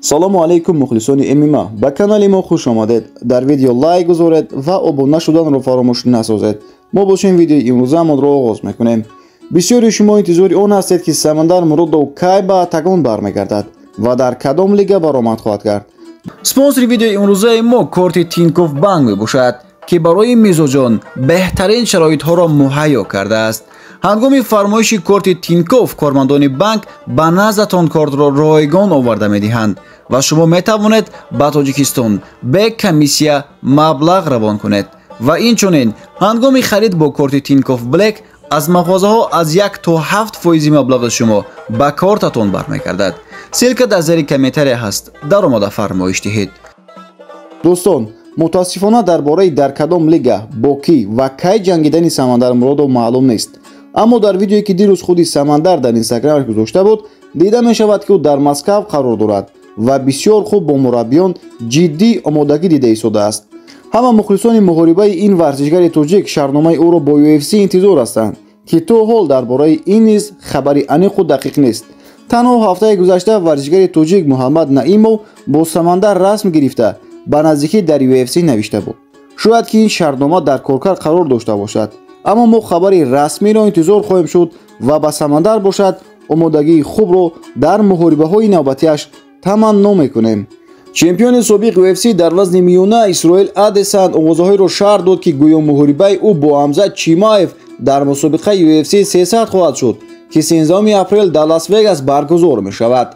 Салому алейкум, мухлисони ММА. Ба канали мо хуш омадед. Дар видео лайк гузоред ва обуна шуданро фаромӯш насозед. Мо бошем видеои имрӯзаамонро оғоз мекунем. Бисёри шумо интизори он ҳастед, ки Самандар Муродов кай ба октагон бармегардад ва дар кадом лига баромад хоҳад кард. Спонсори видеои имрӯзаи мо корти Тинькофф Банк мебошад, ки барои мизоҷон беҳтарин шароитҳоро муҳайё кардааст. Ҳангоми фармоиши корти Тинькофф кормандони банк ба наздатон кортро ройгон оварда медиҳанд ва шумо метавонед ба Тоҷикистон бе комиссия маблағ равон кунед. Ва инчунин ҳангоми харид бо корти Тинькофф Блек аз мағозаҳо аз 1 то 7 фоизи маблағи шумо ба кортатон бармегардад. Ссылка дар зери комментария ҳаст, даромада фармоиш диҳед. Дӯстон, мутаассифона дар бораи дар кадом лига, бо кӣ ва кай ҷангидани Самандар Муродов маълум нест. Аммо дар видеое, ки дирӯз худи Самандар дар инстаграмаш гузошта буд, дида мешавад, ки ӯ дар Москав қарор дорад ва бисёр хуб бо мураббиён ҷиддӣ омодагӣ дида истодааст. Ҳама мухлисони муҳорибаи ин варзишгари тоҷик шартномаи ӯро бо UFC интизор ҳастанд, ки то ҳол дар бораи ин низ хабари аниқу дақиқ нест. Танҳо ҳафтаи гузашта варзишгари тоҷик Муҳаммад Наимов бо Самандар расм гирифта ба наздикӣ дар UFC навишта буд. Шояд ки ин шартнома дар коркард қарор дошта бошад, аммо мо хабари расмиро интизор хоҳем шуд ва ба Самандар бошад омодагии хубро дар муҳорибаҳои навбатиаш таманно мекунем. Чемпиони собиқ UFC дар вазни миёна Исроил Адесан овозаҳоеро шарҳ дод, ки гӯё муҳорибаи ӯ бо Ҳамзат Чимаев дар мусобиқаи UFC 300 хоҳад шуд, ки 13 апрел дар Лас-Вегас баргузор мешавад.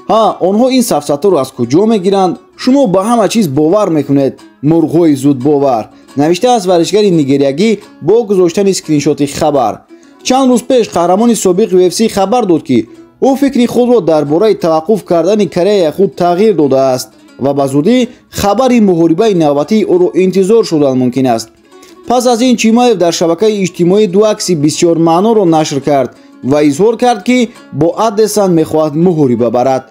Ҳа, онҳо ин сафсатаро аз куҷо мегиранд? Шумо ба ҳама чиз бовар мекунед, мурғҳои зудбовар, навиштааст варзишгари нигериягӣ бо гузоштани скриншоти хабар. Чанд рӯз пеш қаҳрамони собиқ UFC хабар дод, ки ӯ фикри худро дар бораи таваққуф кардани карьераи худ тағйир додааст ва ба зудӣ хабари муҳорибаи навбатии ӯро интизор шудан мумкин аст. Пас аз ин Чимаев дар шабакаи иҷтимоӣ ду акси бисёрмаъноро нашр кард ва изҳор кард, ки бо Адесан мехоҳад муҳориба барад.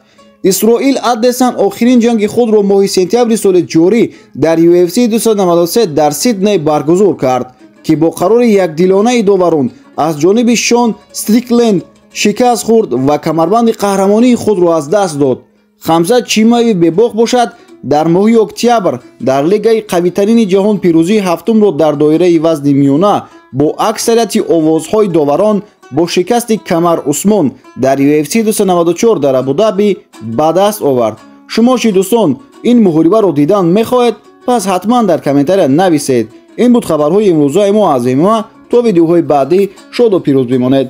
Исроил Адесан охирин ҷанги худро моҳи сентябри соли ҷорӣ дар UFC 293 дар Сидней баргузор кард, ки бо қарори якдилонаи доварон аз ҷониби Шон Стрикленд шикаст хӯрд ва камарбанди қаҳрамонии худро аз даст дод. Ҳамзат Чимаеви бебоқ бошад дар моҳи октябр дар лигаи қавитарини ҷаҳон пирӯзии ҳафтумро дар доираи вазни миёна бо аксарияти овозҳои доварон бо шикасти Камар Усмон дар UFC 294 дар Абудаби ба даст овард. Шумо чӣ, дӯстон, ин муҳорибаро дидан мехоҳед? Пас ҳатман дар комментария нависед. Ин буд хабарҳои имрӯзаи мо аз ММА. То видеоҳои баъдӣ шоду пирӯз бимонед.